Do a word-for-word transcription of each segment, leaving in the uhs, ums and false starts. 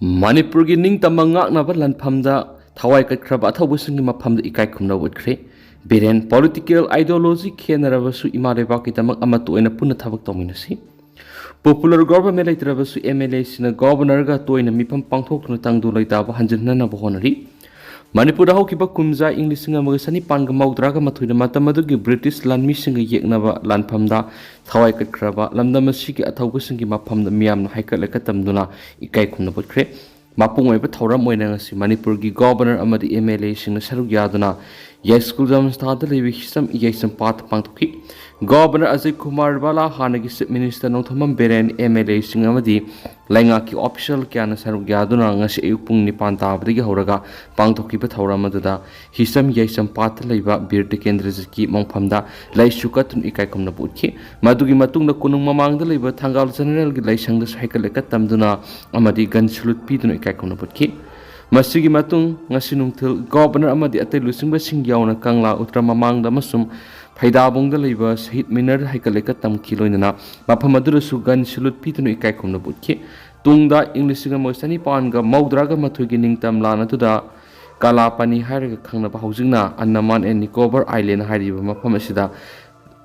ꯃꯅꯤꯄꯨꯔꯒꯤ ꯅꯤꯡꯇꯝꯕ ꯉꯥꯛꯅꯕ ꯂꯥꯟꯐꯝꯗ ꯊꯋꯥꯏ ꯀꯠꯈ꯭ꯔꯕ ꯑꯊꯧꯕꯁꯤꯡꯒꯤ ꯃꯐꯝꯗ ꯏꯀꯥꯏ ꯈꯨꯝꯅꯕ ꯎꯠꯈ꯭ꯔꯦ꯫ ꯕꯤꯔꯦꯟ, political ideology ꯈꯦꯠꯅꯔꯕꯁꯨ ꯏꯃꯥ ꯂꯩꯕꯥꯛꯀꯤꯗꯃꯛ ꯑꯃꯠꯇ ꯑꯣꯏꯅ ꯄꯨꯟꯅ ꯊꯕꯛ ꯇꯧꯃꯤꯟꯅꯁꯤ꯫ Popular government ꯂꯩꯇ꯭ꯔꯕꯁꯨ MLAꯁꯤꯡꯅ Governorꯒ ꯇꯣꯏꯅ ꯃꯤꯐꯝ ꯄꯥꯡꯊꯣꯛꯇꯨꯅ ꯇꯪꯗꯨ ꯂꯩꯇꯥꯕ ꯍꯟꯖꯤꯟꯅꯅꯕ ꯍꯣꯠꯅꯔꯤ꯫ ꯃꯅꯤꯄꯨꯔꯗ ꯍꯧꯈꯤꯕ ꯀꯨꯝꯖꯥ ꯏꯪ ꯂꯤꯁꯤꯡ ꯑꯃꯒ ꯆꯅꯤꯄꯥꯟꯒ ꯃꯧꯗ꯭ꯔꯥꯒ ꯃꯥꯊꯣꯏꯗ ꯃꯇꯝ ꯑꯗꯨꯒꯤ ꯕ꯭ꯔꯤꯇꯤꯁ ꯂꯥꯟꯃꯤꯁꯤꯡꯒ ꯌꯦꯛꯅꯕ ꯂꯥꯟꯐꯝꯗ ꯊꯋꯥꯏ ꯀꯠꯈ꯭ꯔꯕ ꯂꯝꯗꯝ ꯑꯁꯤꯒꯤ ꯑꯊꯧꯕꯁꯤꯡꯒꯤ ꯃꯐꯝꯗ ꯃꯤꯌꯥꯝꯅ ꯍꯩꯀꯠ ꯂꯩꯀꯠ ꯇꯝꯗꯨꯅ ꯏꯀꯥꯏ ꯈꯨꯝꯅꯕ ꯎꯠꯈ꯭ꯔꯦ꯫ ꯃꯄꯨꯡ ꯑꯣꯏꯕ ꯊꯧꯔꯝ ꯑꯣꯏꯅ ꯉꯁꯤ ꯃꯅꯤꯄꯨꯔꯒꯤ Governor ꯑꯃꯗꯤ MLAꯁꯤꯡꯅ ꯁꯔꯨꯛ ꯌꯥꯗꯨꯅ ꯌꯥꯏꯁ꯭ꯀꯨꯜ ꯖꯃꯁꯇꯥꯗ ꯂꯩꯕ ꯍꯤꯁꯝ ꯌꯥꯏꯁꯝ ꯄꯥꯠꯇ ꯄꯥꯡꯊꯣꯛꯈꯤ꯫ Governor ꯑꯖꯌ ꯀꯨꯃꯥꯔ ꯕꯥꯂꯥ, ꯍꯥꯟꯅꯒꯤ Chief Minister ꯅꯣꯡꯊꯣꯝꯕꯝ ꯕꯤꯔꯦꯟ, MLAꯁꯤꯡ ꯑꯃꯗꯤ ꯂꯩꯉꯥꯛꯀꯤ official ꯀꯌꯥꯅ ꯁꯔꯨꯛ ꯌꯥꯗꯨꯅ ꯉꯁꯤ ꯑꯌꯨꯛ ꯄꯨꯡ ꯅꯤꯄꯥꯟ ꯇꯥꯕꯗꯒꯤ ꯍꯧꯔꯒ ꯄꯥꯡꯊꯣꯛꯈꯤꯕ ꯊꯧꯔꯝ ꯑꯗꯨꯗ ꯍꯤꯁꯝ ꯌꯥꯏꯁꯝ ꯄꯥꯠꯇ ꯂꯩꯕ ꯕꯤꯔ ꯇꯤꯀꯦꯟꯗ꯭ꯔꯖꯤꯠꯀꯤ ꯃꯣꯡꯐꯝꯗ ꯂꯩꯁꯨ ꯀꯠꯇꯨꯅ ꯏꯀꯥꯏ ꯈꯨꯝꯅꯕ ꯎꯠꯈꯤ꯫ ꯃꯗꯨꯒꯤ ꯃꯇꯨꯡꯗ ꯀꯣꯅꯨꯡ ꯃꯃꯥꯡꯗ ꯂꯩꯕ ꯊꯪꯒꯥꯜ Generalꯒꯤ ꯂꯥꯏꯁꯪꯗꯁꯨ ꯍꯩꯀꯠ ꯂꯩꯀꯠ ꯇꯝꯗꯨꯅ ꯑꯃꯗꯤ gun salute ꯄꯤꯗꯨꯅ ꯏꯀꯥꯏ ꯈꯨꯝꯅꯕ ꯎꯠꯈꯤ꯫ ꯃꯁꯤꯒꯤ ꯃꯇꯨꯡ ꯉꯁꯤ ꯅꯨꯡꯊꯤꯜ Governor ꯑꯃꯗꯤ ꯑꯇꯩ ꯂꯨꯆꯤꯡꯕꯁꯤꯡ ꯌꯥꯎꯅ ꯀꯪꯂꯥ ꯎꯇ꯭ꯔ ꯃꯃꯥꯡꯗ ꯑꯃꯁꯨꯡ ꯐꯩꯗꯥꯕꯨꯡꯗ ꯂꯩꯕ ꯁꯍꯤꯗ ꯃꯤꯅꯔꯗ ꯍꯩꯀꯠ ꯂꯩꯀꯠ ꯇꯝꯈꯤ꯫ ꯂꯣꯏꯅꯅ ꯃꯐꯝ ꯑꯗꯨꯗꯁꯨ gun salute ꯄꯤꯗꯨꯅ ꯏꯀꯥꯏ ꯈꯨꯝꯅꯕ ꯎꯠꯈꯤ꯫ ꯇꯨꯡꯗ ꯏꯪ ꯂꯤꯁꯤꯡ ꯑꯃꯒ ꯆꯅꯤꯄꯥꯟꯒ ꯃꯧꯗ꯭ꯔꯥꯒ ꯃꯥꯊꯣꯏꯒꯤ ꯅꯤꯡꯇꯝ ꯂꯥꯟ ꯑꯗꯨꯗ ꯀꯥꯂꯥꯄꯥꯅꯤ ꯍꯥꯏꯔꯒ ꯈꯪꯅꯕ ꯍꯧꯖꯤꯛꯅ Andaman and Nicobar Island ꯍꯥꯏꯔꯤꯕ ꯃꯐꯝ ꯑꯁꯤꯗ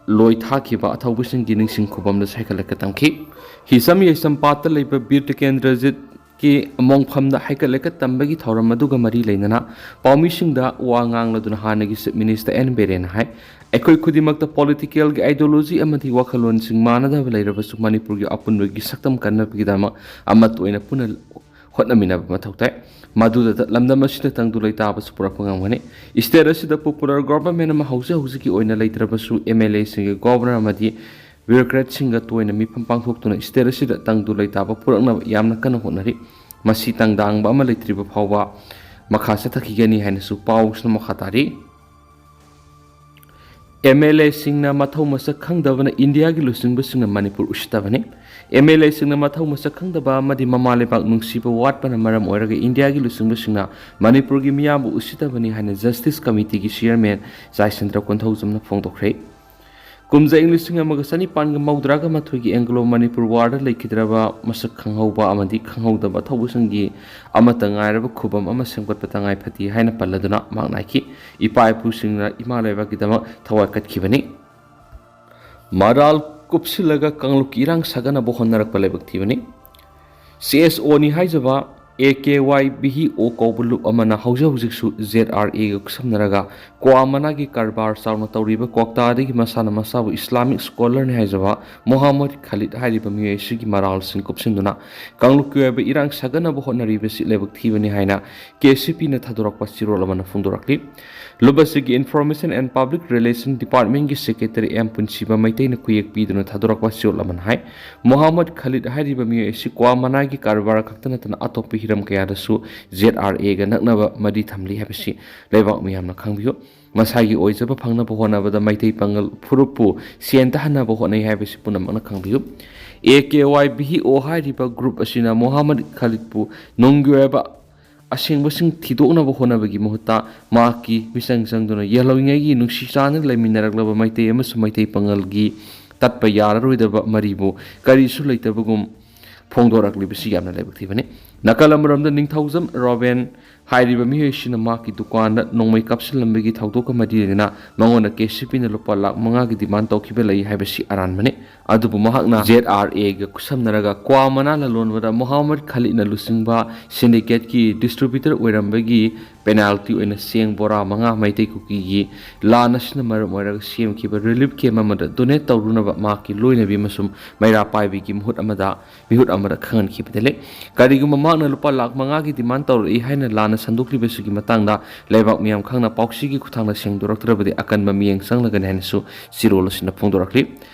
ꯂꯣꯏ ꯊꯥꯈꯤꯕ ꯑꯊꯧꯕꯁꯤꯡꯒꯤ ꯅꯤꯡꯁꯤꯡ ꯈꯨꯕꯝꯗ ꯍꯩꯀꯠ ꯂꯩꯀꯠ ꯇꯝꯈꯤ꯫ ꯍꯤꯁꯝ ꯌꯥꯏꯁꯝ ꯄꯥꯠꯇ ꯂꯩꯕ ꯕꯤꯔ ꯇꯤꯀꯦꯟꯗ꯭ꯔꯖꯤꯠꯀꯤ ꯃꯣꯡꯐꯝꯗ ꯍꯩꯀꯠ ꯂꯩꯀꯠ ꯇꯝꯕꯒꯤ ꯊꯧꯔꯝ ꯑꯗꯨꯒ ꯃꯔꯤ ꯂꯩꯅꯅ ꯄꯥꯎꯃꯤꯁꯤꯡꯗ ꯋꯥ ꯉꯥꯡꯂꯗꯨꯅ ꯍꯥꯟꯅꯒꯤ Chief Minister ꯑꯦꯟ ꯕꯤꯔꯦꯟꯅ ꯍꯥꯏ, ꯑꯩꯈꯣꯏ ꯈꯨꯗꯤꯡꯃꯛꯇ politicalꯒꯤ ideology ꯑꯃꯗꯤ ꯋꯥꯈꯜꯂꯣꯟꯁꯤꯡ ꯃꯥꯟꯅꯗꯕ ꯂꯩꯔꯕꯁꯨ ꯃꯅꯤꯄꯨꯔꯒꯤ ꯑꯄꯨꯟꯕꯒꯤ ꯁꯛꯇꯝ ꯀꯟꯅꯕꯒꯤꯗꯃꯛ ꯑꯃꯠꯇ ꯑꯣꯏꯅ ꯄꯨꯟꯅ ꯍꯣꯠꯅꯃꯤꯟꯅꯕ ꯃꯊꯧ ꯇꯥꯏ꯫ ꯃꯗꯨꯗꯇ ꯂꯝꯗꯝ ꯑꯁꯤꯗ ꯇꯪꯗꯨ ꯂꯩꯇꯥꯕꯁꯨ ꯄꯨꯔꯛꯄ ꯉꯝꯒꯅꯤ꯫ State ꯑꯁꯤꯗ popular government ꯑꯃ ꯍꯧꯖꯤꯛ ꯍꯧꯖꯤꯛꯀꯤ ꯑꯣꯏꯅ ꯂꯩꯇ꯭ꯔꯕꯁꯨ MLAꯁꯤꯡꯒ Governor ꯑꯃꯗꯤ bureaucratꯁꯤꯡꯒ ꯇꯣꯏꯅ ꯃꯤꯐꯝ ꯄꯥꯡꯊꯣꯛꯇꯨꯅ state ꯑꯁꯤꯗ ꯇꯪꯗꯨ ꯂꯩꯇꯥꯕ ꯄꯨꯔꯛꯅꯕ ꯌꯥꯝꯅ ꯀꯟꯅ ꯍꯣꯠꯅꯔꯤ꯫ ꯃꯁꯤ ꯇꯪꯗꯥꯡꯕ ꯑꯃ ꯂꯩꯇ꯭ꯔꯤꯕ ꯐꯥꯎꯕ ꯃꯈꯥ ꯆꯠꯊꯈꯤꯒꯅꯤ ꯍꯥꯏꯅꯁꯨ ꯄꯥꯎꯁꯤꯅ ꯃꯈꯥ ꯇꯥꯔꯤ꯫ MLAꯁꯤꯡꯅ ꯃꯊꯧ ꯃꯁꯛ ꯈꯪꯗꯕꯅ ꯏꯟꯗꯤꯌꯥꯒꯤ ꯂꯨꯆꯤꯡꯕꯁꯤꯡꯅ ꯃꯅꯤꯄꯨꯔ ꯎꯁꯤꯠꯇꯕꯅꯤ꯫ MLAꯁꯤꯡꯅ ꯃꯊꯧ ꯃꯁꯛ ꯈꯪꯗꯕ ꯑꯃꯗꯤ ꯃꯃꯥ ꯂꯩꯕꯥꯛ ꯅꯨꯡꯁꯤꯕ ꯋꯥꯠꯄꯅ ꯃꯔꯝ ꯑꯣꯏꯔꯒ ꯏꯟꯗꯤꯌꯥꯒꯤ ꯂꯨꯆꯤꯡꯕꯁꯤꯡꯅ ꯃꯅꯤꯄꯨꯔꯒꯤ ꯃꯤꯌꯥꯝꯕꯨ ꯎꯁꯤꯠꯇꯕꯅꯤ ꯍꯥꯏꯅ Justice Committeeꯒꯤ Chairman ꯖꯥꯏꯁꯟꯗ꯭ꯔ ꯀꯣꯟꯊꯧꯖꯝꯅ ꯐꯣꯡꯗꯣꯛꯈ꯭ꯔꯦ꯫ ꯀꯨꯝꯖꯥ ꯏꯪ ꯂꯤꯁꯤꯡ ꯑꯃꯒ ꯆꯅꯤꯄꯥꯟꯒ ꯃꯧꯗ꯭ꯔꯥꯒ ꯃꯥꯊꯣꯏꯒꯤ ꯑꯦꯡꯒ꯭ꯂꯣ ꯃꯅꯤꯄꯨꯔ ꯋꯥꯔꯗ ꯂꯩꯈꯤꯗ꯭ꯔꯕ ꯃꯁꯛ ꯈꯪꯍꯧꯕ ꯑꯃꯗꯤ ꯈꯪꯍꯧꯗꯕ ꯑꯊꯧꯕꯁꯤꯡꯒꯤ ꯑꯃꯠꯇ ꯉꯥꯏꯔꯕ ꯈꯨꯕꯝ ꯑꯃ ꯁꯦꯝꯒꯠꯄ ꯇꯉꯥꯏ ꯐꯗꯦ ꯍꯥꯏꯅ ꯄꯜꯂꯗꯨꯅ ꯃꯍꯥꯛꯅ ꯍꯥꯏꯈꯤ, "ꯏꯄꯥ ꯏꯄꯨꯁꯤꯡꯅ ꯏꯃꯥ ꯂꯩꯕꯥꯛꯀꯤꯗꯃꯛ ꯊꯋꯥꯏ ꯀꯠꯈꯤꯕꯅꯤ꯫ ꯃꯔꯥꯜ ꯀꯨꯞꯁꯤꯜꯂꯒ ꯀꯥꯡꯂꯨꯞꯀꯤ ꯏꯔꯥꯡ ꯁꯥꯒꯠꯅꯕ ꯍꯣꯠꯅꯔꯛꯄ ꯂꯥꯏꯕꯛ ꯊꯤꯕꯅꯤ"꯫ ꯁꯤ ꯑꯦꯁ ꯑꯣꯅꯤ ꯍꯥꯏꯖꯕ A K Y V E ꯑꯣ ꯀꯧꯕ ꯂꯨꯞ ꯑꯃꯅ ꯍꯧꯖꯤꯛ ꯍꯧꯖꯤꯛꯁꯨ ꯖꯦꯗ ꯑꯥꯔ ꯑꯦꯒ ꯈꯨꯠꯁꯝꯅꯔꯒ ꯀ꯭ꯋꯥ ꯃꯅꯥꯒꯤ ꯀꯔꯕꯥꯔ ꯆꯥꯎꯅ ꯇꯧꯔꯤꯕ ꯀ꯭ꯋꯥꯛꯇꯥꯗꯒꯤ ꯃꯁꯥꯅ ꯃꯁꯥꯕꯨ ꯏꯁꯂꯥꯃꯤꯛ ꯁ꯭ꯀꯣꯂꯔꯅꯤ ꯍꯥꯏꯖꯕ ꯃꯣꯍꯥꯃꯗ ꯈꯥꯂꯤꯗ ꯍꯥꯏꯔꯤꯕ ꯃꯤꯑꯣꯏ ꯑꯁꯤꯒꯤ ꯃꯔꯥꯜꯁꯤꯡ ꯀꯨꯞꯁꯤꯟꯗꯨꯅ ꯀꯥꯡꯂꯨꯞꯀꯤ ꯑꯣꯏꯕ ꯏꯔꯥꯡ ꯁꯥꯒꯠꯅꯕ ꯍꯣꯠꯅꯔꯤꯕꯁꯤ ꯂꯥꯏꯕꯛ ꯊꯤꯕꯅꯤ ꯍꯥꯏꯅ ꯀꯦ ꯁꯤ ꯄꯤꯅ ꯊꯥꯗꯣꯔꯛꯄ ꯆꯦꯔꯣꯜ ꯑꯃꯅ ꯐꯣꯡꯗꯣꯔꯛꯂꯤ꯫ ꯂꯨꯞ ꯑꯁꯤꯒꯤ Information and Public Relation Departmentꯀꯤ Secretary ꯑꯦꯝ ꯄꯨꯟꯁꯤꯕ ꯃꯩꯇꯩꯅ ꯈꯨꯌꯦꯛ ꯄꯤꯗꯨꯅ ꯊꯥꯗꯣꯔꯛꯄ ꯆꯦꯔꯣꯜ ꯑꯃꯅ ꯍꯥꯏ, ꯃꯣꯍꯥꯃꯗ ꯈꯥꯂꯤꯗ ꯍꯥꯏꯔꯤꯕ ꯃꯤꯑꯣꯏ ꯑꯁꯤ ꯀ꯭ꯋꯥ ꯃꯅꯥꯒꯤ ꯀꯔꯕꯥꯔ ꯈꯛꯇ ꯅꯠꯇꯅ ꯑꯇꯣꯞꯄ ꯍꯤꯔꯝ ꯀꯌꯥꯗꯁꯨ ꯖꯦꯗ ꯑꯥꯔ ꯑꯦꯒ ꯅꯛꯅꯕ ꯃꯔꯤ ꯊꯝꯂꯤ ꯍꯥꯏꯕꯁꯤ ꯂꯩꯕꯥꯛ ꯃꯤꯌꯥꯝꯅ ꯈꯪꯕꯤꯌꯨ꯫ ꯃꯁꯥꯒꯤ ꯑꯣꯏꯖꯕ ꯐꯪꯅꯕ ꯍꯣꯠꯅꯕꯗ ꯃꯩꯇꯩ ꯄꯥꯉꯜ ꯐꯨꯔꯨꯞꯄꯨ ꯁꯦꯟ ꯇꯥꯍꯟꯅꯕ ꯍꯣꯠꯅꯩ ꯍꯥꯏꯕꯁꯤ ꯄꯨꯝꯅꯃꯛꯅ ꯈꯪꯕꯤꯌꯨ꯫ A K Y V E ꯑꯣ ꯍꯥꯏꯔꯤꯕ ꯒ꯭ꯔꯨꯞ ꯑꯁꯤꯅ ꯃꯣꯍꯥꯃꯗ ꯈꯥꯂꯤꯗꯄꯨ ꯅꯨꯡꯒꯤ ꯑꯣꯏꯕ ꯑꯁꯦꯡꯕꯁꯤꯡ ꯊꯤꯗꯣꯛꯅꯕ ꯍꯣꯠꯅꯕꯒꯤ ꯃꯍꯨꯠꯇ ꯃꯍꯥꯛꯀꯤ ꯃꯤꯆꯪ ꯆꯪꯗꯨꯅ ꯌꯦꯜꯍꯧꯔꯤꯉꯩꯒꯤ ꯅꯨꯡꯁꯤ ꯆꯥꯟꯅꯅ ꯂꯩꯃꯤꯟꯅꯔꯛꯂꯕ ꯃꯩꯇꯩ ꯑꯃꯁꯨꯡ ꯃꯩꯇꯩ ꯄꯥꯉꯜꯒꯤ ꯇꯠꯄ ꯌꯥꯔꯔꯣꯏꯗꯕ ꯃꯔꯤꯕꯨ ꯀꯔꯤꯁꯨ ꯂꯩꯇꯕꯒꯨꯝ ꯐꯣꯡꯗꯣꯔꯛꯂꯤꯕꯁꯤ ꯌꯥꯝꯅ ꯂꯥꯏꯕꯛ ꯊꯤꯕꯅꯤ꯫ ꯅꯥꯀꯜ ꯑꯃꯔꯣꯝꯗ ꯅꯤꯡꯊꯧꯖꯝ ꯔꯣꯕꯦꯟ ꯍꯥꯏꯔꯤꯕ ꯃꯤꯑꯣꯏꯁꯤꯅ ꯃꯍꯥꯛꯀꯤ ꯗꯨꯀꯥꯟꯗ ꯅꯣꯡꯃꯩ ꯀꯥꯞꯁꯤꯜꯂꯝꯕꯒꯤ ꯊꯧꯗꯣꯛꯀ ꯃꯔꯤ ꯂꯩꯅꯅ ꯃꯉꯣꯟꯗ ꯀꯦ ꯁꯤ ꯄꯤꯅ ꯂꯨꯄꯥ ꯂꯥꯈ ꯃꯉꯥꯒꯤ ꯗꯤꯃꯥꯟ ꯇꯧꯈꯤꯕ ꯂꯩ ꯍꯥꯏꯕꯁꯤ ꯑꯔꯥꯟꯕꯅꯤ꯫ ꯑꯗꯨꯕꯨ ꯃꯍꯥꯛꯅ ꯖꯦꯗ ꯑꯥꯔ ꯑꯦꯒ ꯈꯨꯠꯁꯝꯅꯔꯒ ꯀ꯭ꯋꯥ ꯃꯅꯥ ꯂꯂꯣꯟꯕꯗ ꯃꯣꯍꯥꯃꯗ ꯈꯥꯂꯤꯗꯅ ꯂꯨꯆꯤꯡꯕ ꯁꯤꯟꯗꯤꯀꯦꯠꯀꯤ ꯗꯤꯁꯇ꯭ꯔꯤꯕ꯭ꯌꯨꯇꯔ ꯑꯣꯏꯔꯝꯕꯒꯤ ꯄꯦꯅꯥꯜꯇꯤ ꯑꯣꯏꯅ ꯆꯦꯡ ꯕꯣꯔꯥ ꯃꯉꯥ ꯃꯩꯇꯩ ꯀꯨꯀꯤꯒꯤ ꯂꯥꯟ ꯑꯁꯤꯅ ꯃꯔꯝ ꯑꯣꯏꯔꯒ ꯁꯦꯝꯈꯤꯕ ꯔꯤꯂꯤꯐ ꯀꯦꯝꯞ ꯑꯃꯗ ꯗꯣꯅꯦꯠ ꯇꯧꯔꯨꯅꯕ ꯃꯍꯥꯛꯀꯤ ꯂꯣꯏꯅꯕꯤ ꯑꯃꯁꯨꯡ ꯃꯩꯔꯥ ꯄꯥꯏꯕꯤꯒꯤ ꯃꯍꯨꯠ ꯑꯃꯗ ꯃꯤꯍꯨꯠ ꯑꯃꯗ ꯈꯪꯍꯟꯈꯤꯕꯗ ꯂꯩ꯫ ꯀꯔꯤꯒꯨꯝꯕ ꯃꯍꯥꯛꯅ ꯂꯨꯄꯥ ꯂꯥꯈ ꯃꯉꯥꯒꯤ ꯗꯤꯃꯥꯟ ꯇꯧꯔꯛꯏ ꯍꯥꯏꯅ ꯂꯥꯟꯅ ꯁꯟꯗꯣꯛꯂꯤꯕꯁꯤꯒꯤ ꯃꯇꯥꯡꯗ ꯂꯩꯕꯥꯛ ꯃꯤꯌꯥꯝ ꯈꯪꯅ ꯄꯥꯎꯆꯦꯒꯤ ꯈꯨꯠꯊꯥꯡꯗ ꯁꯦꯡꯗꯣꯔꯛꯇ꯭ꯔꯕꯗꯤ ꯑꯀꯟꯕ ꯃꯤꯠꯌꯦꯡ ꯆꯪꯂꯒꯅꯤ ꯍꯥꯏꯅꯁꯨ ꯆꯦꯔꯣꯜ ꯑꯁꯤꯅ ꯐꯣꯡꯗꯣꯔꯛꯂꯤ꯫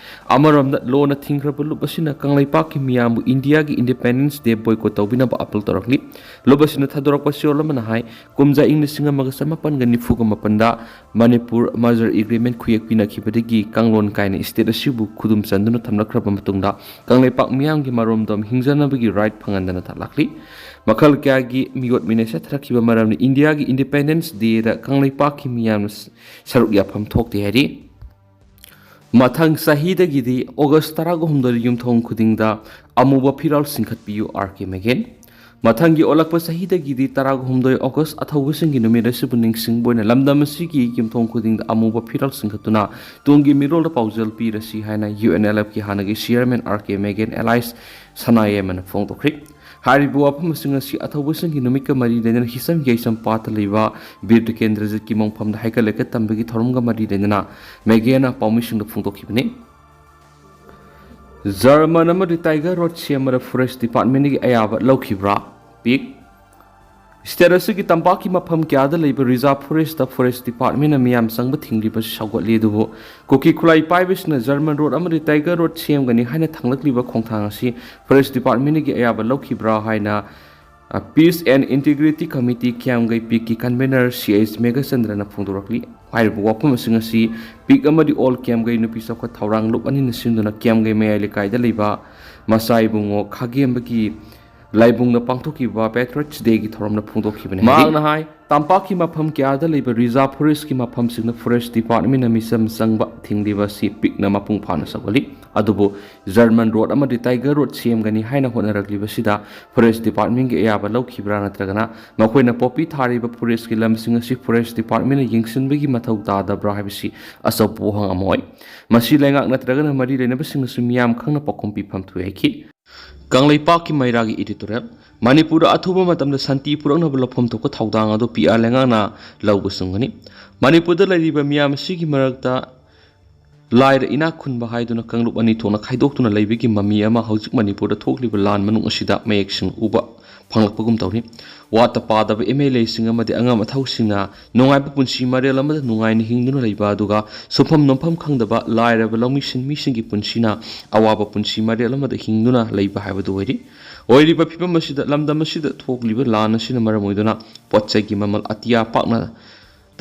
ꯑꯃꯔꯣꯝꯗ ꯂꯣꯅ ꯊꯤꯡꯈ꯭ꯔꯕ ꯂꯨꯞ ꯑꯁꯤꯅ ꯀꯪꯂꯩꯄꯥꯛꯀꯤ ꯃꯤꯌꯥꯝꯕꯨ ꯏꯟꯗꯤꯌꯥꯒꯤ ꯏꯟꯗꯤꯄꯦꯟꯗꯦꯟꯁ ꯗꯦ ꯕꯣꯏꯀꯣꯠ ꯇꯧꯕꯤꯅꯕ ꯑꯄꯤꯜ ꯇꯧꯔꯛꯂꯤ꯫ ꯂꯨꯞ ꯑꯁꯤꯅ ꯊꯥꯗꯣꯔꯛꯄ ꯆꯦꯔꯣꯜ ꯑꯃꯅ ꯍꯥꯏ, ꯀꯨꯝꯖꯥ ꯏꯪ ꯂꯤꯁꯤꯡ ꯑꯃꯒ ꯆꯃꯥꯄꯟꯒ ꯅꯤꯐꯨꯒ ꯃꯥꯄꯟꯗ ꯃꯅꯤꯄꯨꯔ ꯃꯔꯖꯔ ꯑꯦꯒ꯭ꯔꯤꯃꯦꯟ ꯈꯨꯌꯦꯛ ꯄꯤꯅꯈꯤꯕꯗꯒꯤ ꯀꯥꯡꯂꯣꯟ ꯀꯥꯏꯅ ꯁ꯭ꯇꯦꯠ ꯑꯁꯤꯕꯨ ꯈꯨꯗꯨꯝ ꯆꯟꯗꯨꯅ ꯊꯝꯂꯛꯈ꯭ꯔꯕ ꯃꯇꯨꯡꯗ ꯀꯪꯂꯩꯄꯥꯛ ꯃꯤꯌꯥꯝꯒꯤ ꯃꯔꯣꯝꯗꯣꯝ ꯍꯤꯡꯖꯅꯕꯒꯤ ꯔꯥꯏꯠ ꯐꯪꯍꯟꯗꯅ ꯂꯥꯛꯂꯤ꯫ ꯃꯈꯜ ꯀꯌꯥꯒꯤ ꯃꯤꯑꯣꯠ ꯃꯤꯅꯩ ꯆꯠꯊꯔꯛꯈꯤꯕ ꯃꯔꯝꯅ ꯏꯟꯗꯤꯌꯥꯒꯤ ꯏꯟꯗꯤꯄꯦꯟꯗꯦꯟꯁ ꯗꯦꯗ ꯀꯪꯂꯩꯄꯥꯛꯀꯤ ꯃꯤꯌꯥꯝꯅ ꯁꯔꯨꯛ ꯌꯥꯐꯝ ꯊꯣꯛꯇꯦ ꯍꯥꯏꯔꯤ꯫ ꯃꯊꯪ ꯆꯍꯤꯗꯒꯤꯗꯤ ꯑꯣꯒꯁ ꯇꯔꯥꯍꯨꯝꯗꯣꯏꯗ ꯌꯨꯝꯊꯣꯡ ꯈꯨꯗꯤꯡꯗ ꯑꯃꯨꯕ ꯐꯤꯔꯥꯜ ꯆꯤꯡꯈꯠꯄꯤꯌꯨ, ꯑꯥꯔ ꯀꯦ ꯃꯦꯒꯦꯟ꯫ ꯃꯊꯪꯒꯤ ꯑꯣꯜꯂꯛꯄ ꯆꯍꯤꯗꯒꯤꯗꯤ ꯇꯔꯥꯍꯨꯝꯗꯣꯏ ꯑꯣꯒꯁ ꯑꯊꯧꯕꯁꯤꯡꯒꯤ ꯅꯨꯃꯤꯠ ꯑꯁꯤꯕꯨ ꯅꯤꯡꯁꯤꯡꯕ ꯑꯣꯏꯅ ꯂꯝꯗꯝ ꯑꯁꯤꯒꯤ ꯌꯨꯝꯊꯣꯡ ꯈꯨꯗꯤꯡꯗ ꯑꯃꯨꯕ ꯐꯤꯔꯥꯜ ꯆꯤꯡꯈꯠꯇꯨꯅ ꯇꯨꯡꯒꯤ ꯃꯤꯔꯣꯜꯗ ꯄꯥꯎꯖꯦꯜ ꯄꯤꯔꯁꯤ ꯍꯥꯏꯅ ꯌꯨ ꯑꯦꯟ ꯑꯦꯜ ꯑꯦꯐꯀꯤ ꯍꯥꯟꯅꯒꯤ ꯆꯤꯌꯔꯃꯦꯟ ꯑꯥꯔ ꯀꯦ ꯃꯦꯒꯦꯟ ꯑꯦꯂꯥꯏꯁ ꯁꯅꯥꯌꯦꯃꯅ ꯐꯣꯡꯗꯣꯛꯈ꯭ꯔꯤ꯫ ꯍꯥꯏꯔꯤꯕ ꯋꯥꯐꯝꯁꯤꯡ ꯑꯁꯤ ꯑꯊꯧꯕꯁꯤꯡꯒꯤ ꯅꯨꯃꯤꯠꯀ ꯃꯔꯤ ꯂꯩꯅꯅ ꯍꯤꯁꯝ ꯌꯥꯏꯁꯝ ꯄꯥꯠꯇ ꯂꯩꯕ ꯕꯤꯔ ꯇꯤꯀꯦꯟꯗ꯭ꯔꯖꯤꯠꯀꯤ ꯃꯣꯡꯐꯝꯗ ꯍꯩꯀꯠ ꯂꯩꯀꯠ ꯇꯝꯕꯒꯤ ꯊꯧꯔꯝꯒ ꯃꯔꯤ ꯂꯩꯅꯅ ꯃꯦꯒꯦꯟꯅ ꯄꯥꯎꯃꯤꯁꯤꯡꯗ ꯐꯣꯡꯗꯣꯛꯈꯤꯕꯅꯤ꯫ ꯖꯔꯃꯟ ꯑꯃꯗꯤ ꯇꯥꯏꯒꯔ ꯔꯣꯠ ꯁꯦꯝꯕꯗ ꯐꯣꯔꯦꯁ ꯗꯤꯄꯥꯔꯠꯃꯦꯟꯗꯒꯤ ꯑꯌꯥꯕ ꯂꯧꯈꯤꯕ꯭ꯔꯥ? ꯄꯤꯛ꯫ ꯁ꯭ꯇꯦꯠ ꯑꯁꯤꯒꯤ ꯇꯝꯄꯥꯛꯀꯤ ꯃꯐꯝ ꯀꯌꯥꯗ ꯂꯩꯕ ꯔꯤꯖꯥꯔꯚ ꯐꯣꯔꯦꯁꯇ ꯐꯣꯔꯦꯁ ꯗꯤꯄꯥꯔꯠꯃꯦꯟꯅ ꯃꯤꯌꯥꯝ ꯆꯪꯕ ꯊꯤꯡꯂꯤꯕꯁꯤ ꯁꯧꯒꯠꯂꯤ, ꯑꯗꯨꯕꯨ ꯀꯨꯀꯤ ꯈꯨꯠꯂꯥꯏ ꯄꯥꯏꯕꯁꯤꯡꯅ ꯖꯔꯃꯟ ꯔꯣꯠ ꯑꯃꯗꯤ ꯇꯥꯏꯒꯔ ꯔꯣꯠ ꯁꯦꯝꯒꯅꯤ ꯍꯥꯏꯅ ꯊꯥꯡꯂꯛꯂꯤꯕ ꯈꯣꯡꯊꯥꯡ ꯑꯁꯤ ꯐꯣꯔꯦꯁ ꯗꯤꯄꯥꯔꯠꯃꯦꯟꯗꯒꯤ ꯑꯌꯥꯕ ꯂꯧꯈꯤꯕ꯭ꯔꯥ ꯍꯥꯏꯅ ꯄꯤꯁ ꯑꯦꯟ ꯏꯟꯇꯤꯒ꯭ꯔꯤꯇꯤ ꯀꯃꯤꯇꯤ ꯀꯤꯌꯥꯝꯒꯩ ꯄꯤꯛꯀꯤ ꯀꯟꯚꯦꯅꯔ ꯁꯤ ꯑꯩꯆ ꯃꯦꯘꯆꯟꯗ꯭ꯔꯅ ꯐꯣꯡꯗꯣꯔꯛꯂꯤ꯫ ꯍꯥꯏꯔꯤꯕ ꯋꯥꯐꯝꯁꯤꯡ ꯑꯁꯤ ꯄꯤꯛ ꯑꯃꯗꯤ ꯑꯣꯜ ꯀꯤꯌꯥꯝꯒꯩ ꯅꯨꯄꯤ ꯆꯥꯎꯈꯠ ꯊꯧꯔꯥꯡ ꯂꯨꯞ ꯑꯅꯤꯅ ꯁꯤꯟꯗꯨꯅ ꯀꯤꯌꯥꯝꯒꯩ ꯃꯌꯥꯏ ꯂꯩꯀꯥꯏꯗ ꯂꯩꯕ ꯃꯆꯥ ꯏꯕꯨꯡꯉꯣ ꯈꯥꯒꯦꯝꯕꯒꯤ ꯂꯥꯏꯕꯨꯡꯗ ꯄꯥꯡꯊꯣꯛꯈꯤꯕ ꯄꯦꯇ꯭ꯔꯣꯏꯠꯁ ꯗꯦꯒꯤ ꯊꯧꯔꯝꯗ ꯐꯣꯡꯗꯣꯛꯈꯤꯕꯅꯤ꯫ ꯃꯍꯥꯛꯅ ꯍꯥꯏ, ꯇꯝꯄꯥꯛꯀꯤ ꯃꯐꯝ ꯀꯌꯥꯗ ꯂꯩꯕ ꯔꯤꯖꯥꯔꯚ ꯐꯣꯔꯦꯁꯀꯤ ꯃꯐꯝꯁꯤꯡꯗ ꯐꯣꯔꯦꯁ ꯗꯤꯄꯥꯔꯠꯃꯦꯟꯅ ꯃꯤꯆꯝ ꯆꯪꯕ ꯊꯤꯡꯂꯤꯕ ꯑꯁꯤ ꯄꯤꯛꯅ ꯃꯄꯨꯡ ꯐꯥꯅ ꯁꯧꯒꯠꯂꯤ, ꯑꯗꯨꯕꯨ ꯖꯔꯃꯟ ꯔꯣꯗ ꯑꯃꯗꯤ ꯇꯥꯏꯒꯔ ꯔꯣꯗ ꯁꯦꯝꯒꯅꯤ ꯍꯥꯏꯅ ꯍꯣꯠꯅꯔꯛꯂꯤꯕꯁꯤꯗ ꯐꯣꯔꯦꯁ ꯗꯤꯄꯥꯔꯠꯃꯦꯟꯒꯤ ꯑꯌꯥꯕ ꯂꯧꯈꯤꯕ꯭ꯔꯥ ꯅꯠꯇ꯭ꯔꯒꯅ ꯃꯈꯣꯏꯅ ꯄꯣꯄꯤ ꯊꯥꯔꯤꯕ ꯐꯣꯔꯦꯁꯀꯤ ꯂꯝꯁꯤꯡ ꯑꯁꯤ ꯐꯣꯔꯦꯁ ꯗꯤꯄꯥꯔꯠꯃꯦꯟꯅ ꯌꯦꯡꯁꯤꯟꯕꯒꯤ ꯃꯊꯧ ꯇꯥꯗꯕ꯭ꯔꯥ ꯍꯥꯏꯕꯁꯤ ꯑꯆꯧꯕ ꯋꯥꯍꯪ ꯑꯃ ꯑꯣꯏ꯫ ꯃꯁꯤ ꯂꯩꯉꯥꯛ ꯅꯠꯇ꯭ꯔꯒꯅ ꯃꯔꯤ ꯂꯩꯅꯕꯁꯤꯡꯅꯁꯨ ꯃꯤꯌꯥꯝ ꯈꯪꯅ ꯄꯥꯎꯈꯨꯝ ꯄꯤꯐꯝ ꯊꯣꯛꯏ ꯍꯥꯏꯈꯤ꯫ ꯀꯪꯂꯩꯄꯥꯛꯀꯤ ꯃꯩꯔꯥꯒꯤ editorial꯫ ꯃꯅꯤꯄꯨꯔꯗ ꯑꯊꯨꯕ ꯃꯇꯝꯗ ꯁꯥꯟꯇꯤ ꯄꯨꯔꯛꯅꯕ ꯂꯧꯐꯝ ꯊꯣꯛꯄ ꯊꯧꯗꯥꯡ ꯑꯗꯨ ꯄꯤ ꯑꯥꯔ ꯂꯩꯉꯥꯛꯅ ꯂꯧꯕ ꯆꯨꯝꯒꯅꯤ꯫ ꯃꯅꯤꯄꯨꯔꯗ ꯂꯩꯔꯤꯕ ꯃꯤꯌꯥꯝ ꯑꯁꯤꯒꯤ ꯃꯔꯛꯇ ꯂꯥꯏꯔ ꯏꯅꯥꯛ ꯈꯨꯟꯕ ꯍꯥꯏꯗꯨꯅ ꯀꯥꯡꯂꯨꯞ ꯑꯅꯤ ꯊꯣꯛꯅ ꯈꯥꯏꯗꯣꯛꯇꯨꯅ ꯂꯩꯕꯒꯤ ꯃꯃꯤ ꯑꯃ ꯍꯧꯖꯤꯛ ꯃꯅꯤꯄꯨꯔꯗ ꯊꯣꯛꯂꯤꯕ ꯂꯥꯟ ꯃꯅꯨꯡ ꯑꯁꯤꯗ ꯃꯌꯦꯛ ꯁꯦꯡꯅ ꯎꯕ ꯐꯪꯂꯛꯄꯒꯨꯝ ꯇꯧꯔꯤ꯫ ꯋꯥꯠꯇ ꯄꯥꯗꯕ ꯑꯦꯝ ꯑꯦꯜ ꯑꯦꯁꯤꯡ ꯑꯃꯗꯤ ꯑꯉꯝ ꯑꯊꯧꯁꯤꯡꯅ ꯅꯨꯡꯉꯥꯏꯕ ꯄꯨꯟꯁꯤ ꯃꯔꯦꯜ ꯑꯃꯗ ꯅꯨꯡꯉꯥꯏꯅ ꯍꯤꯡꯗꯨꯅ ꯂꯩꯕ ꯑꯗꯨꯒ ꯁꯨꯐꯝ ꯅꯣꯝꯐꯝ ꯈꯪꯗꯕ ꯂꯥꯏꯔꯕ ꯂꯧꯃꯤ ꯁꯤꯟꯃꯤꯁꯤꯡꯒꯤ ꯄꯨꯟꯁꯤꯅ ꯑꯋꯥꯕ ꯄꯨꯟꯁꯤ ꯃꯔꯦꯜ ꯑꯃꯗ ꯍꯤꯡꯗꯨꯅ ꯂꯩꯕ ꯍꯥꯏꯕꯗꯨ ꯑꯣꯏꯔꯤ꯫ ꯑꯣꯏꯔꯤꯕ ꯐꯤꯕꯝ ꯑꯁꯤꯗ ꯂꯝꯗꯝ ꯑꯁꯤꯗ ꯊꯣꯛꯂꯤꯕ ꯂꯥꯟ ꯑꯁꯤꯅ ꯃꯔꯝ ꯑꯣꯏꯗꯨꯅ ꯄꯣꯠ ꯆꯩꯒꯤ ꯃꯃꯜ ꯑꯇꯤꯌꯥ ꯄꯥꯛꯅ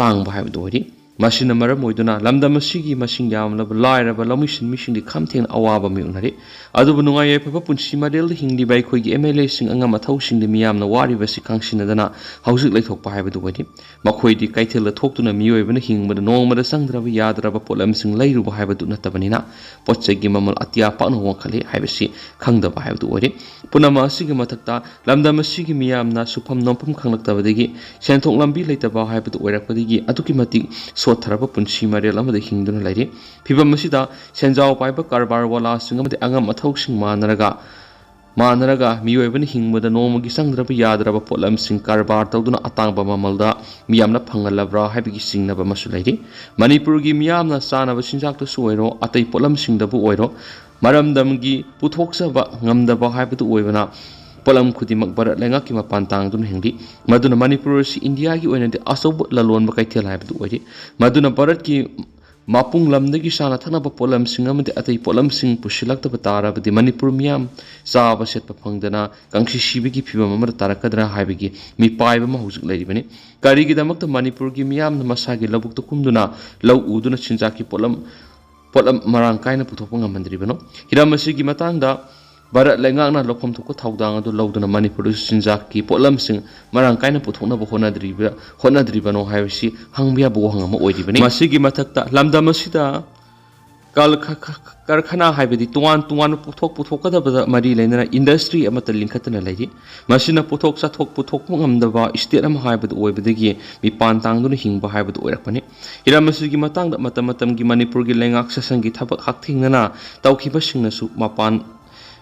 ꯇꯥꯡꯕ ꯍꯥꯏꯕꯗꯨ ꯑꯣꯏꯔꯤ꯫ ꯃꯁꯤꯅ ꯃꯔꯝ ꯑꯣꯏꯗꯨꯅ ꯂꯝꯗꯝ ꯑꯁꯤꯒꯤ ꯃꯁꯤꯡ ꯌꯥꯝꯂꯕ ꯂꯥꯏꯔꯕ ꯂꯧꯃꯤꯁꯤꯡ ꯃꯤꯁꯤꯡꯗꯤ ꯈꯝ ꯊꯦꯡꯅ ꯑꯋꯥꯕ ꯃꯥꯌꯣꯛꯅꯔꯤ꯫ ꯑꯗꯨꯕꯨ ꯅꯨꯡꯉꯥꯏ ꯌꯥꯏꯐꯕ ꯄꯨꯟꯁꯤ ꯃꯔꯦꯜꯗ ꯍꯤꯡꯂꯤꯕ ꯑꯩꯈꯣꯏꯒꯤ ꯑꯦꯝ ꯑꯦꯜ ꯑꯦꯁꯤꯡ, ꯑꯉꯝ ꯑꯊꯧꯁꯤꯡꯗꯤ ꯃꯤꯌꯥꯝꯅ ꯋꯥꯔꯤꯕꯁꯤ ꯈꯪꯁꯤꯟꯅꯗꯅ ꯍꯧꯖꯤꯛ ꯂꯩꯊꯣꯛꯄ ꯍꯥꯏꯕꯗꯨ ꯑꯣꯏꯔꯤ꯫ ꯃꯈꯣꯏꯗꯤ ꯀꯩꯊꯦꯜꯗ ꯊꯣꯛꯇꯨꯅ ꯃꯤꯑꯣꯏꯕꯅ ꯍꯤꯡꯕꯗ ꯅꯣꯡꯃꯗ ꯆꯪꯗ꯭ꯔꯕ ꯌꯥꯗ꯭ꯔꯕ ꯄꯣꯠꯂꯝꯁꯤꯡ ꯂꯩꯔꯨꯕ ꯍꯥꯏꯕꯗꯨ ꯅꯠꯇꯕꯅꯤꯅ, ꯄꯣꯠ ꯆꯩꯒꯤ ꯃꯃꯜ ꯑꯇꯤꯌꯥ ꯄꯥꯛꯅ ꯋꯥꯡꯈꯠꯂꯤ ꯍꯥꯏꯕꯁꯤ ꯈꯪꯗꯕ ꯍꯥꯏꯕꯗꯨ ꯑꯣꯏꯔꯦ꯫ ꯄꯨꯝꯅꯃꯛ ꯑꯁꯤꯒꯤ ꯃꯊꯛꯇ, ꯂꯝꯗꯝ ꯑꯁꯤꯒꯤ ꯃꯤꯌꯥꯝꯅ ꯁꯨꯐꯝ ꯅꯣꯝꯐꯝ ꯈꯪꯂꯛꯇꯕꯗꯒꯤ ꯁꯦꯟꯊꯣꯛ ꯂꯝꯕꯤ ꯂꯩꯇꯕ ꯍꯥꯏꯕꯗꯨ ꯑꯣꯏꯔꯛꯄꯗꯒꯤ ꯑꯗꯨꯛꯀꯤ ꯃꯇꯤꯛ ꯁꯣꯠꯊꯔꯕ ꯄꯨꯟꯁꯤ ꯃꯔꯦꯜ ꯑꯃꯗ ꯍꯤꯡꯗꯨꯅ ꯂꯩꯔꯤ꯫ ꯐꯤꯚꯝ ꯑꯁꯤꯗ ꯁꯦꯟꯖꯥꯎ ꯄꯥꯏꯕ ꯀꯔꯕꯥꯔ ꯋꯥꯂꯥꯁꯤꯡ ꯑꯃꯗꯤ ꯑꯉꯝ ꯑꯊꯧꯁꯤꯡ ꯃꯥꯟꯅꯔꯒ, ꯃꯥꯟꯅꯔꯒ ꯃꯤꯑꯣꯏꯕꯅ ꯍꯤꯡꯕꯗ ꯅꯣꯡꯃꯒꯤ ꯆꯪꯗ꯭ꯔꯕ ꯌꯥꯗ꯭ꯔꯕ ꯄꯣꯠꯂꯝꯁꯤꯡ ꯀꯔꯕꯥꯔ ꯇꯧꯗꯨꯅ ꯑꯇꯥꯡꯕ ꯃꯃꯜꯗ ꯃꯤꯌꯥꯝꯅ ꯐꯪꯍꯜꯂꯕ꯭ꯔꯥ ꯍꯥꯏꯕꯒꯤ ꯆꯤꯡꯅꯕ ꯑꯃꯁꯨ ꯂꯩꯔꯤ꯫ ꯃꯅꯤꯄꯨꯔꯒꯤ ꯃꯤꯌꯥꯝꯅ ꯆꯥꯅꯕ ꯆꯤꯟꯖꯥꯛꯇꯁꯨ ꯑꯣꯏꯔꯣ, ꯑꯇꯩ ꯄꯣꯠꯂꯝꯁꯤꯡꯗꯕꯨ ꯑꯣꯏꯔꯣ, ꯃꯔꯝꯗꯝꯒꯤ ꯄꯨꯊꯣꯛꯆꯕ ꯉꯝꯗꯕ ꯍꯥꯏꯕꯗꯨ ꯑꯣꯏꯕꯅ, ꯄꯣꯠꯂꯝ ꯈꯨꯗꯤꯡꯃꯛ ꯚꯥꯔꯠ ꯂꯩꯉꯥꯛꯀꯤ ꯃꯄꯥꯟ ꯇꯥꯡꯗꯨꯅ ꯍꯤꯡꯂꯤ꯫ ꯃꯗꯨꯅ ꯃꯅꯤꯄꯨꯔ ꯑꯁꯤ ꯏꯟꯗꯤꯌꯥꯒꯤ ꯑꯣꯏꯅꯗꯤ ꯑꯆꯧꯕ ꯂꯂꯣꯟꯕ ꯀꯩꯊꯦꯜ ꯍꯥꯏꯕꯗꯨ ꯑꯣꯏꯔꯤ꯫ ꯃꯗꯨꯅ ꯚꯥꯔꯠꯀꯤ ꯃꯄꯨꯡ ꯂꯝꯗꯒꯤ ꯆꯥꯅ ꯊꯛꯅꯕ ꯄꯣꯠꯂꯝꯁꯤꯡ ꯑꯃꯗꯤ ꯑꯇꯩ ꯄꯣꯠꯂꯝꯁꯤꯡ ꯄꯨꯁꯤꯜꯂꯛꯇꯕ ꯇꯥꯔꯕꯗꯤ, ꯃꯅꯤꯄꯨꯔ ꯃꯤꯌꯥꯝ ꯆꯥꯕ ꯁꯦꯠꯄ ꯐꯪꯗꯅ ꯀꯪꯁꯤ ꯁꯤꯕꯒꯤ ꯐꯤꯕꯝ ꯑꯃꯗ ꯇꯥꯔꯛꯀꯗ꯭ꯔꯥ ꯍꯥꯏꯕꯒꯤ ꯃꯤꯄꯥꯏꯕ ꯑꯃ ꯍꯧꯖꯤꯛ ꯂꯩꯔꯤꯕꯅꯤ꯫ ꯀꯔꯤꯒꯤꯗꯃꯛꯇ ꯃꯅꯤꯄꯨꯔꯒꯤ ꯃꯤꯌꯥꯝꯅ ꯃꯁꯥꯒꯤ ꯂꯧꯕꯨꯛꯇ ꯀꯨꯝꯗꯨꯅ ꯂꯧ ꯎꯗꯨꯅ ꯆꯤꯟꯖꯥꯛꯀꯤ ꯄꯣꯠꯂꯝ ꯄꯣꯠꯂꯝ ꯃꯔꯥꯡ ꯀꯥꯏꯅ ꯄꯨꯊꯣꯛꯄ ꯉꯝꯍꯟꯗ꯭ꯔꯤꯕꯅꯣ? ꯍꯤꯔꯝ ꯑꯁꯤꯒꯤ ꯃꯇꯥꯡꯗ ꯚꯥꯔꯠ ꯂꯩꯉꯥꯛꯅ ꯂꯧꯐꯝ ꯊꯣꯛꯄ ꯊꯧꯗꯥꯡ ꯑꯗꯨ ꯂꯧꯗꯨꯅ ꯃꯅꯤꯄꯨꯔꯗꯁꯨ ꯆꯤꯟꯖꯥꯛꯀꯤ ꯄꯣꯠꯂꯝꯁꯤꯡ ꯃꯔꯥꯡ ꯀꯥꯏꯅ ꯄꯨꯊꯣꯛꯅꯕ ꯍꯣꯠꯅꯗ꯭ꯔꯤꯕ-, ꯍꯣꯠꯅꯗ꯭ꯔꯤꯕꯅꯣ ꯍꯥꯏꯕꯁꯤ ꯍꯪꯕ ꯌꯥꯕ ꯋꯥꯍꯪ ꯑꯃ ꯑꯣꯏꯔꯤꯕꯅꯤ꯫ ꯃꯁꯤꯒꯤ ꯃꯊꯛꯇ, ꯂꯝꯗꯝ ꯑꯁꯤꯗ ꯀꯜ-, ꯈ-, ꯈ-, ꯀꯔꯈꯅꯥ ꯍꯥꯏꯕꯗꯤ ꯇꯣꯉꯥꯟ ꯇꯣꯉꯥꯟꯕ ꯄꯣꯠꯊꯣꯛ ꯄꯨꯊꯣꯛꯀꯗꯕꯗ ꯃꯔꯤ ꯂꯩꯅꯅ ꯏꯟꯗꯁꯇ꯭ꯔꯤ ꯑꯃꯠꯇ ꯂꯤꯡꯈꯠꯇꯅ ꯂꯩꯔꯤ꯫ ꯃꯁꯤꯅ ꯄꯣꯠꯊꯣꯛ ꯆꯥꯊꯣꯛ ꯄꯨꯊꯣꯛꯄ ꯉꯝꯗꯕ ꯏꯁꯇꯦꯠ ꯑꯃ ꯍꯥꯏꯕꯗꯨ ꯑꯣꯏꯕꯗꯒꯤ ꯃꯤꯄꯥꯟ ꯇꯥꯡꯗꯨꯅ ꯍꯤꯡꯕ ꯍꯥꯏꯕꯗꯨ ꯑꯣꯏꯔꯛꯄꯅꯤ꯫ ꯍꯤꯔꯝ ꯑꯁꯤꯒꯤ ꯃꯇꯥꯡꯗ ꯃꯇꯝ ꯃꯇꯝꯒꯤ ꯃꯅꯤꯄꯨꯔꯒꯤ ꯂꯩꯉꯥꯛ ꯁꯥꯁꯟꯒꯤ ꯊꯕꯛ ꯍꯛꯊꯦꯡꯅꯅ ꯇꯧꯈꯤꯕꯁꯤꯡꯅꯁꯨ ꯃꯄꯥꯟ,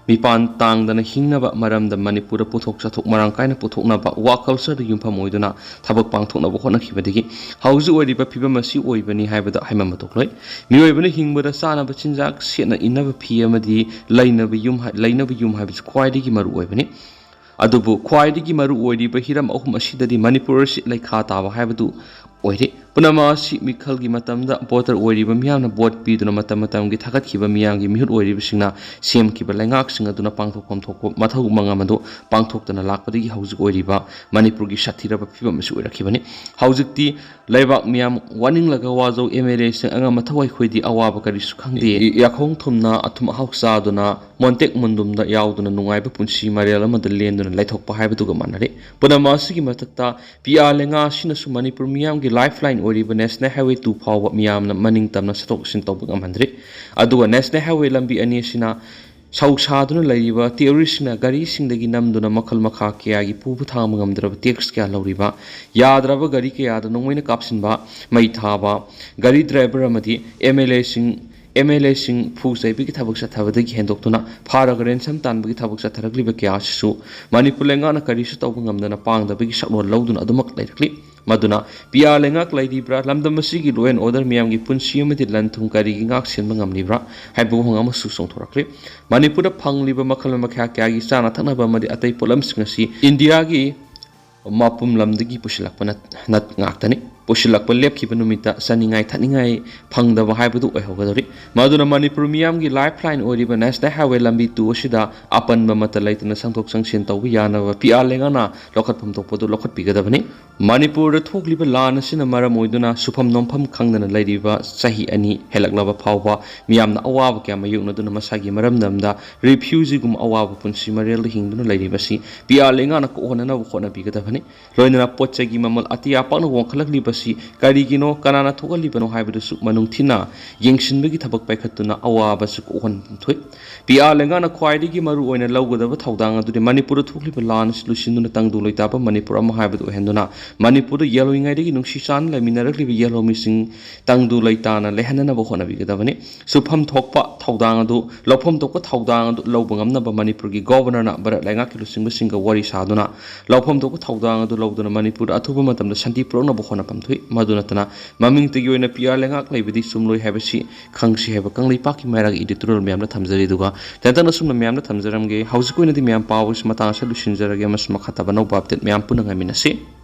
ꯃꯤꯄꯥꯟ ꯇꯥꯡꯗꯅ ꯍꯤꯡꯅꯕ ꯃꯔꯝꯗ ꯃꯅꯤꯄꯨꯔꯗ ꯄꯣꯠꯊꯣꯛ ꯆꯥꯊꯣꯛ ꯃꯔꯥꯡ ꯀꯥꯏꯅ ꯄꯨꯊꯣꯛꯅꯕ, ꯋꯥ ꯀꯜꯆꯔꯗ ꯌꯨꯝꯐꯝ ꯑꯣꯏꯗꯨꯅ ꯊꯕꯛ ꯄꯥꯡꯊꯣꯛꯅꯕ ꯍꯣꯠꯅꯈꯤꯕꯗꯒꯤ ꯍꯧꯖꯤꯛ ꯑꯣꯏꯔꯤꯕ ꯐꯤꯕꯝ ꯑꯁꯤ ꯑꯣꯏꯕꯅꯤ ꯍꯥꯏꯕꯗ ꯍꯥꯏꯃꯟꯕ ꯊꯣꯛꯂꯣꯏ꯫ ꯃꯤꯑꯣꯏꯕꯅ ꯍꯤꯡꯕꯗ ꯆꯥꯅꯕ ꯆꯤꯟꯖꯥꯛ, ꯁꯦꯠꯅ ꯏꯅꯕ ꯐꯤ ꯑꯃꯗꯤ ꯂꯩꯅꯕ ꯌꯨꯝ ꯍꯥꯏ-, ꯂꯩꯅꯕ ꯌꯨꯝ ꯍꯥꯏꯕꯁꯤ ꯈ꯭ꯋꯥꯏꯗꯒꯤ ꯃꯔꯨ ꯑꯣꯏꯕꯅꯤ꯫ ꯑꯗꯨꯕꯨ ꯈ꯭ꯋꯥꯏꯗꯒꯤ ꯃꯔꯨ ꯑꯣꯏꯔꯤꯕ ꯍꯤꯔꯝ ꯑꯍꯨꯝ ꯑꯁꯤꯗꯗꯤ ꯃꯅꯤꯄꯨꯔ ꯑꯁꯤ ꯂꯩꯈꯥ ꯇꯥꯕ ꯍꯥꯏꯕꯗꯨ ꯑꯣꯏꯔꯦ꯫ ꯄꯨꯝꯅꯃꯛ ꯑꯁꯤ ꯃꯤꯈꯜꯒꯤ ꯃꯇꯝꯗ ꯚꯣꯇꯔ ꯑꯣꯏꯔꯤꯕ ꯃꯤꯌꯥꯝꯅ ꯚꯣꯠ ꯄꯤꯗꯨꯅ ꯃꯇꯝ ꯃꯇꯝꯒꯤ ꯊꯥꯒꯠꯈꯤꯕ ꯃꯤꯌꯥꯝꯒꯤ ꯃꯤꯍꯨꯠ ꯑꯣꯏꯔꯤꯕꯁꯤꯡꯅ ꯁꯦꯝꯈꯤꯕ ꯂꯩꯉꯥꯛꯁꯤꯡ ꯑꯗꯨꯅ ꯄꯥꯡꯊꯣꯛꯐꯝ ꯊꯣꯛꯄ ꯃꯊꯧ ꯃꯉꯝ ꯑꯗꯨ ꯄꯥꯡꯊꯣꯛꯇꯅ ꯂꯥꯛꯄꯗꯒꯤ ꯍꯧꯖꯤꯛ ꯑꯣꯏꯔꯤꯕ ꯃꯅꯤꯄꯨꯔꯒꯤ ꯁꯥꯊꯤꯔꯕ ꯐꯤꯕꯝ ꯑꯁꯤ ꯑꯣꯏꯔꯛꯈꯤꯕꯅꯤ꯫ ꯍꯧꯖꯤꯛꯇꯤ ꯂꯩꯕꯥꯛ ꯃꯤꯌꯥꯝ ꯋꯥꯅꯤꯡꯂꯒ ꯋꯥꯖꯧ ꯑꯦꯝ ꯑꯦꯜ ꯑꯦꯁꯤꯡ ꯑꯉꯝꯕ ꯊꯋꯥꯏ ꯑꯩꯈꯣꯏꯗꯤ ꯑꯋꯥꯕ ꯀꯔꯤꯁꯨ ꯈꯪꯗꯦ꯫ ꯌꯥꯈꯣꯡ ꯊꯨꯝꯅ ꯑꯊꯨꯝ ꯑꯍꯥꯎ ꯆꯥꯗꯨꯅ ꯃꯣꯟꯇꯦꯛ ꯃꯨꯟꯗꯨꯝꯗ ꯌꯥꯎꯗꯨꯅ ꯅꯨꯡꯉꯥꯏꯕ ꯄꯨꯟꯁꯤ ꯃꯔꯦꯜ ꯑꯃꯗ ꯂꯦꯟꯗꯨꯅ ꯂꯩꯊꯣꯛꯄ ꯍꯥꯏꯕꯗꯨꯒ ꯃꯥꯟꯅꯔꯦ꯫ ꯄꯨꯝꯅꯃꯛ ꯑꯁꯤꯒꯤ ꯃꯊꯛꯇ ꯄꯤ ꯑꯥꯔ ꯂꯩꯉꯥꯛ ꯑꯁꯤꯅꯁꯨ ꯃꯅꯤꯄꯨꯔ ꯃꯤꯌꯥꯝꯒꯤ ꯂꯥꯏꯐ ꯂꯥꯏꯟ ꯑꯣꯏꯔꯤꯕ ꯅꯦꯁꯅꯦꯜ ꯍꯥꯏꯋꯦ ꯇꯨ ꯐꯥꯎꯕ ꯃꯤꯌꯥꯝꯅ ꯃꯅꯤꯡ ꯇꯝꯅ ꯆꯠꯊꯣꯛ ꯆꯠꯁꯤꯟ ꯇꯧꯕ ꯉꯝꯍꯟꯗ꯭ꯔꯤ꯫ ꯑꯗꯨꯒ ꯅꯦꯁꯅꯦꯜ ꯍꯥꯏꯋꯦ ꯂꯝꯕꯤ ꯑꯅꯤ ꯑꯁꯤꯅ ꯁꯧ ꯁꯥꯗꯨꯅ ꯂꯩꯔꯤꯕ ꯇꯦꯔꯣꯔꯤꯁꯁꯤꯡꯅ ꯒꯥꯔꯤꯁꯤꯡꯗꯒꯤ ꯅꯝꯗꯨꯅ ꯃꯈꯜ ꯃꯈꯥ ꯀꯌꯥꯒꯤ ꯄꯨꯕ ꯊꯥꯡꯕ ꯉꯝꯗ꯭ꯔꯕ ꯇꯦꯛꯁ ꯀꯌꯥ ꯂꯧꯔꯤꯕ, ꯌꯥꯗ꯭ꯔꯕ ꯒꯥꯔꯤ ꯀꯌꯥꯗ ꯅꯣꯡꯃꯩꯅ ꯀꯥꯞꯁꯤꯟꯕ, ꯃꯩ ꯊꯥꯕ, ꯒꯥꯔꯤ ꯗ꯭ꯔꯥꯏꯚꯔ ꯑꯃꯗꯤ ꯑꯦꯝ ꯑꯦꯜ ꯑꯦꯁꯤꯡ ꯑꯦꯝ ꯑꯦꯜ ꯑꯦꯁꯤꯡ ꯐꯨ ꯆꯩꯕꯒꯤ ꯊꯕꯛ ꯆꯠꯊꯕꯗꯒꯤ ꯍꯦꯟꯗꯣꯛꯇꯨꯅ ꯐꯥꯔꯒ ꯔꯦꯟꯁꯝ ꯇꯥꯟꯕꯒꯤ ꯊꯕꯛ ꯆꯠꯊꯔꯛꯂꯤꯕ ꯀꯌꯥ ꯑꯁꯤꯁꯨ ꯃꯅꯤꯄꯨꯔ ꯂꯩꯉꯥꯛꯅ ꯀꯔꯤꯁꯨ ꯇꯧꯕ ꯉꯝꯗꯅ ꯄꯥꯡꯗꯕꯒꯤ ꯁꯛꯂꯣꯟ ꯂꯧꯗꯨꯅ ꯑꯗꯨꯃꯛ ꯂꯩꯔꯛꯂꯤ꯫ ꯃꯗꯨꯅ ꯄꯤ ꯑꯥꯔ ꯂꯩꯉꯥꯛ ꯂꯩꯔꯤꯕ꯭ꯔꯥ, ꯂꯝꯗꯝ ꯑꯁꯤꯒꯤ law and order ꯃꯤꯌꯥꯝꯒꯤ ꯄꯨꯟꯁꯤ ꯑꯃꯗꯤ ꯂꯟ ꯊꯨꯝ ꯀꯔꯤꯒꯤ ꯉꯥꯛ ꯁꯦꯟꯕ ꯉꯝꯂꯤꯕ꯭ꯔꯥ ꯍꯥꯏꯕ ꯋꯥꯍꯪ ꯑꯃꯁꯨ ꯆꯣꯡꯊꯣꯔꯛꯂꯤ꯫ ꯃꯅꯤꯄꯨꯔꯗ ꯐꯪꯂꯤꯕ ꯃꯈꯜ ꯃꯈꯥ ꯀꯌꯥꯒꯤ ꯆꯥꯅ ꯊꯛꯅꯕ ꯑꯃꯗꯤ ꯑꯇꯩ ꯄꯣꯠꯂꯝꯁꯤꯡ ꯑꯁꯤ ꯏꯟꯗꯤꯌꯥꯒꯤ ꯃꯄꯨꯝ ꯂꯝꯗꯒꯤ ꯄꯨꯁꯤꯜꯂꯛꯄ ꯅꯠ-, ꯅꯠ ꯉꯥꯛꯇꯅꯤ꯫ ꯄꯨꯁꯤꯜꯂꯛꯄ ꯂꯦꯞꯈꯤꯕ ꯅꯨꯃꯤꯠꯇ ꯆꯥꯅꯤꯡꯉꯥꯏ ꯊꯛꯅꯤꯡꯉꯥꯏ ꯐꯪꯗꯕ ꯍꯥꯏꯕꯗꯨ ꯑꯣꯏꯍꯧꯒꯗꯧꯔꯤ꯫ ꯃꯗꯨꯅ ꯃꯅꯤꯄꯨꯔ ꯃꯤꯌꯥꯝꯒꯤ ꯂꯥꯏꯐ ꯂꯥꯏꯟ ꯑꯣꯏꯔꯤꯕ ꯅꯦꯁꯅꯦꯜ ꯍꯥꯏꯋꯦ ꯂꯝꯕꯤ ꯇꯨ ꯑꯁꯤꯗ ꯑꯄꯟꯕ ꯑꯃꯠꯇ ꯂꯩꯇꯅ ꯆꯪꯊꯣꯛ ꯆꯪꯁꯤꯟ ꯇꯧꯕ ꯌꯥꯅꯕ ꯄꯤ ꯑꯥꯔ ꯂꯩꯉꯥꯛꯅ ꯂꯧꯈꯠꯐꯝ ꯊꯣꯛꯄꯗꯨ ꯂꯧꯈꯠꯄꯤꯒꯗꯕꯅꯤ꯫ ꯃꯅꯤꯄꯨꯔꯗ ꯊꯣꯛꯂꯤꯕ ꯂꯥꯟ ꯑꯁꯤꯅ ꯃꯔꯝ ꯑꯣꯏꯗꯨꯅ ꯁꯨꯐꯝ ꯅꯣꯝꯐꯝ ꯈꯪꯗꯅ ꯂꯩꯔꯤꯕ ꯆꯍꯤ ꯑꯅꯤ ꯍꯦꯜꯂꯛꯂꯕ ꯐꯥꯎꯕ ꯃꯤꯌꯥꯝꯅ ꯑꯋꯥꯕ ꯀꯌꯥ ꯃꯥꯌꯣꯛꯅꯗꯨꯅ ꯃꯁꯥꯒꯤ ꯃꯔꯝꯗꯝꯗ ꯔꯤꯐ꯭ꯌꯨꯖꯤꯒꯨꯝꯕ ꯑꯋꯥꯕ ꯄꯨꯟꯁꯤ ꯃꯔꯦꯜꯗ ꯍꯤꯡꯗꯨꯅ ꯂꯩꯔꯤꯕꯁꯤ ꯄꯤ ꯑꯥꯔ ꯂꯩꯉꯥꯛꯅ ꯀꯣꯛꯍꯟꯅꯅꯕ ꯍꯣꯠꯅꯕꯤꯒꯗꯕꯅꯤ꯫ ꯂꯣꯏꯅꯅ ꯄꯣꯠ ꯆꯩꯒꯤ ꯃꯃꯜ ꯑꯇꯤꯌꯥ ꯄꯥꯛꯅ ꯋꯥꯡꯈꯠꯂꯛꯂꯤꯕꯁꯤ ꯀꯔꯤꯒꯤꯅꯣ, ꯀꯅꯥꯅ ꯊꯣꯛꯍꯜꯂꯤꯕꯅꯣ ꯍꯥꯏꯕꯗꯨꯁꯨ ꯃꯅꯨꯡ ꯊꯤꯟꯅ ꯌꯦꯡꯁꯤꯟꯕꯒꯤ ꯊꯕꯛ ꯄꯥꯏꯈꯠꯇꯨꯅ ꯑꯋꯥꯕꯁꯨ ꯀꯣꯛꯍꯟꯕ ꯊꯣꯛꯏ꯫ ꯄꯤ ꯑꯥꯔ ꯂꯩꯉꯥꯛꯅ ꯈ꯭ꯋꯥꯏꯗꯒꯤ ꯃꯔꯨ ꯑꯣꯏꯅ ꯂꯧꯒꯗꯕ ꯊꯧꯗꯥꯡ ꯑꯗꯨꯗꯤ ꯃꯅꯤꯄꯨꯔꯗ ꯊꯣꯛꯂꯤꯕ ꯂꯥꯟ ꯑꯁꯤ ꯂꯣꯏꯁꯤꯟꯗꯨꯅ ꯇꯪꯗꯨ ꯂꯩꯇꯥꯕ ꯃꯅꯤꯄꯨꯔ ꯑꯃ ꯍꯥꯏꯕꯗꯨ ꯑꯣꯏꯍꯟꯗꯨꯅ ꯃꯅꯤꯄꯨꯔꯗ ꯌꯦꯜꯍꯧꯔꯤꯉꯩꯗꯒꯤ ꯅꯨꯡꯁꯤ ꯆꯥꯟꯅ ꯂꯩꯃꯤꯟꯅꯔꯛꯂꯤꯕ ꯌꯦꯜꯍꯧꯃꯤꯁꯤꯡ ꯇꯪꯗꯨ ꯂꯩꯇꯥꯅ ꯂꯩꯍꯟꯅꯅꯕ ꯍꯣꯠꯅꯕꯤꯒꯗꯕꯅꯤ꯫ ꯁꯨꯐꯝ ꯊꯣꯛꯄ ꯊꯧꯗꯥꯡ ꯑꯗꯨ, ꯂꯧꯐꯝ ꯊꯣꯛꯄ ꯊꯧꯗꯥꯡ ꯑꯗꯨ ꯂꯧꯕ ꯉꯝꯅꯕ ꯃꯅꯤꯄꯨꯔꯒꯤ ꯒꯣꯕꯔꯅꯔꯅ ꯚꯥꯔꯠ ꯂꯩꯉꯥꯛꯀꯤ ꯂꯨꯆꯤꯡꯕꯁꯤꯡꯒ ꯋꯥꯔꯤ ꯁꯥꯗꯨꯅ ꯂꯧꯐꯝ ꯊꯣꯛꯄ ꯊꯧꯗꯥꯡ ꯑꯗꯨ ꯂꯧꯗꯨꯅ ꯃꯅꯤꯄꯨꯔꯗ ꯑꯊꯨꯕ ꯃꯇꯝꯗ ꯁꯥꯟꯇꯤ ꯄꯨꯔꯛꯅꯕ ꯍꯣꯠꯅꯐꯝ ꯊꯣꯛꯏ꯫ ꯃꯗꯨ ꯅꯠꯇꯅ ꯃꯃꯤꯡꯇꯒꯤ ꯑꯣꯏꯅ ꯄꯤ ꯑꯥꯔ ꯂꯩꯉꯥꯛ ꯂꯩꯕꯗꯤ ꯆꯨꯝꯂꯣꯏ ꯍꯥꯏꯕꯁꯤ ꯈꯪꯁꯤ ꯍꯥꯏꯕ ꯀꯪꯂꯩꯄꯥꯛꯀꯤ ꯃꯥꯏꯔꯥꯒꯤ editorial ꯃꯌꯥꯝꯅ ꯊꯝꯖꯔꯤ꯫ ꯑꯗꯨꯒ ꯇꯦꯟꯇꯛꯅ ꯁꯨꯝꯅ ꯃꯌꯥꯝꯅ ꯊꯝꯖꯔꯝꯒꯦ꯫ ꯍꯧꯖꯤꯛꯀꯤ ꯑꯣꯏꯅꯗꯤ ꯃꯌꯥꯝ ꯄꯥꯎ ꯑꯁꯤ ꯃꯇꯥꯡ ꯑꯁꯤꯗ ꯂꯣꯏꯁꯤꯟꯖꯔꯒꯦ, ꯑꯃꯁꯨꯡ ꯃꯈꯥ ꯇꯥꯕ ꯑꯅꯧꯕ update ꯃꯌꯥꯝ ꯄꯨꯟꯅ ꯉꯥꯏꯃꯤꯟꯅꯁꯤ꯫